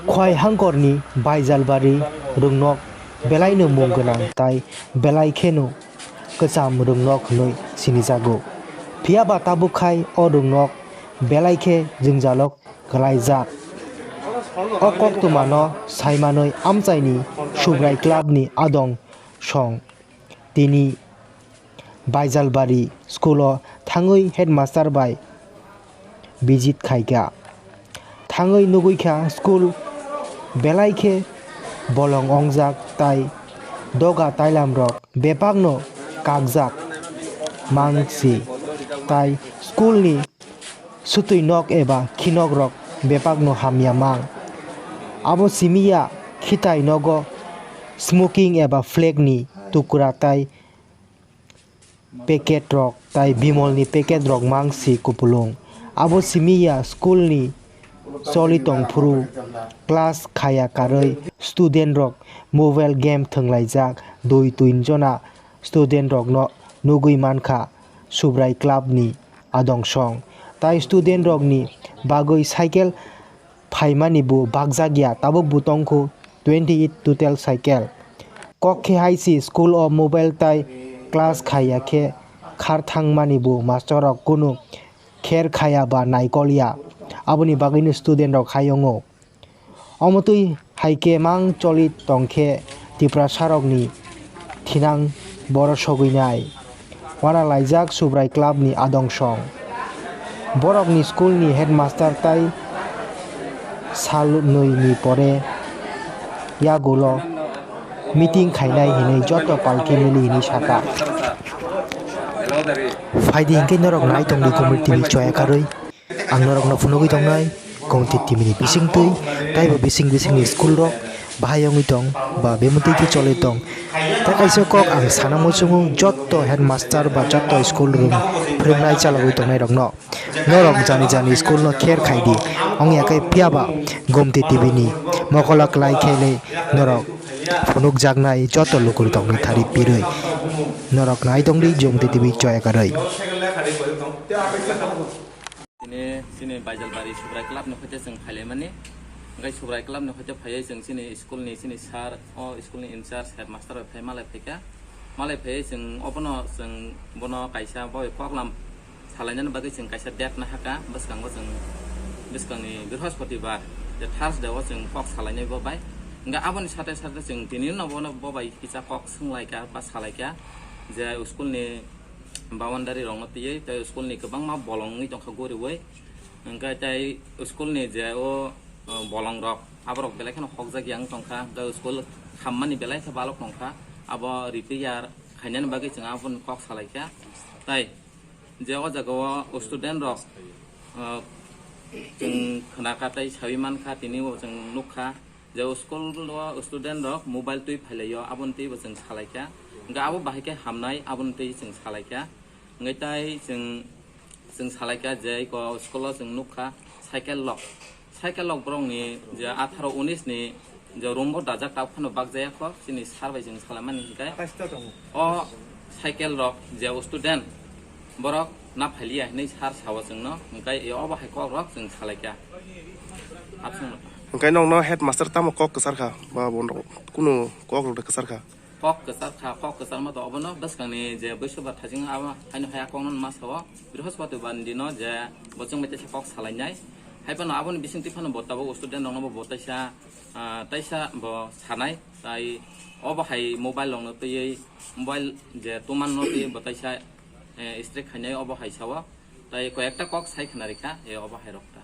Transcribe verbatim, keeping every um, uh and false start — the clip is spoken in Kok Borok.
Khwai hangkorni Baijalbari rwngnok belaino mung gwnang tai belai kheno kwcham rwngnok hwnwi sinijago. Phiya ba tabuk khai o rwngnok belai khe jwngjalok kwlaijak. O koktwmano saimanwi amchaini Subrai Clubni adong song tini Baijalbari school-o thangwi headmaster bai visit khaikha. Thangwi nugwikha school belai khe bolong ongjak tai doga tailamrok bebakno kakjak mangsi tai school-ni sutwi nok eba khinok rok bebak no hamya mang. Abo simi ya khitai nogo smoking eba flag ni tukra tai packet rok tai bimol ni packet rok mang si kupulung. Abo simi ya school ni choli tong phuru class khaya karwi student rok mobile game thwnglaijak dui tin jona student rok no nugwi mankha Subrai Club ni adong song. Tai student rok ni bagwi cycle phaimani bo bakjak ya, tabuk bo tongkhu twenty eight total cycle. Kok khe hai si school o mobile tai class khaiya khe khar thangmani bo master rok kunu kher khaya ba naikol ya. Aboni bagwino student rok hai wngo. Omo twi hai khe mang choli tong khe Tiprasarokni thinang boro sogwi nai. Wana laijak Subrai Club ni adong song. Borokni school ni headmaster tai sal nwi ni pore yagulo meeting khainai hinwi joto palki mili hinwi saka. Phaidi hinkhe norok nai tongdi Gumri T V choya karwi. Ang norokno phunugwi tongnai, Gomti T V ni bisingtwi, taibo bising bisingni school rok bahai wngwi tong, ba bemutwi khe choli tong. Tei kaisa kok ang sana muchungo, jotto headmaster ba jotto school room phwrwngnai chalogwi tongnai rokno. Norok jani jani school no kher khai di, wngya khe phiya ba Gomti T V ni mokola klai khe le norok phunukjaknai jotto lukurok ni thari pirwi. Norok nai tongdi Gomti T V choya karwi. Tini chini Baijalbari Subrai Club ni hoite chwng phailaimani. Hwnkhe Subrai Club ni hoite phaiwi chwng chini school ni chini sir, o school ni in charge headmaster bai phai malai phaikha. Malai phaiwi chwng obono chwng bono kaisa boi koklam salainani bagwi chwng kaisa date nahakha. Bwskango chwng bwskangni Brihospoti bar, je Thursday o chwng kok salainai bo bai. Hwnkhe aboni sate sate chwng tini no bono bo bai kisa kok swnglaikha ba salaikha je school ni boundary rokno twiwi tei school ni kwbangma bolong wngwi tongkha guriwi. Hwnkhe tei school ni je o, o, bolong rok aborok belai kheno hokjak yang tongkha, tei school khammani belai khe balok tongkha, abo repair khainani bagwi chwng aboni kok salaikha. Tei je o jaga o student rok, o, chwng khnakha tei sawi mankha, tini bo chwng nukha. Je school o student rok mobile twi phailaio, aboni twi bo chwng salaikha. Hwnkhe abo bahai khe hamnai, aboni twi chwng salaikha. Hwnkhe tai chwng, chwng salaikha je eko school o chwng nukha cycle rok. Cycle rok borokni je atharo unis ni je room bo dajak, tabuk phano bakjaya kho, chini sir bai chwng salaimani hwnkhe. O cycle rok je student borok na phailiya hinwi sir sao chwngno, hwnkhe obo hai kok rok chwng salaikha. Hwnkhe nokno headmaster tamo kok kwchar kha, ba bo kunu kok rok de kwchar kha? Kok kwchar kha, kok kwcharma to obono bwskangni je Buisubra Thaising abo haino haya kokno ma sao, Brihospoti bar ni dino je bo chwng bai teisa kok salainai. Hai phano aboni bisingtwi phano bo tabuk student rokno bo, bo teisa, ah, teisa bo sanai, tai obo hai mobile rokno twiwi mobile je tumanno twiwi bo teisa, eh, strict khainai obo hai sao, tai koi ekta kok sai khna rikha, eh, obo hai rok ta.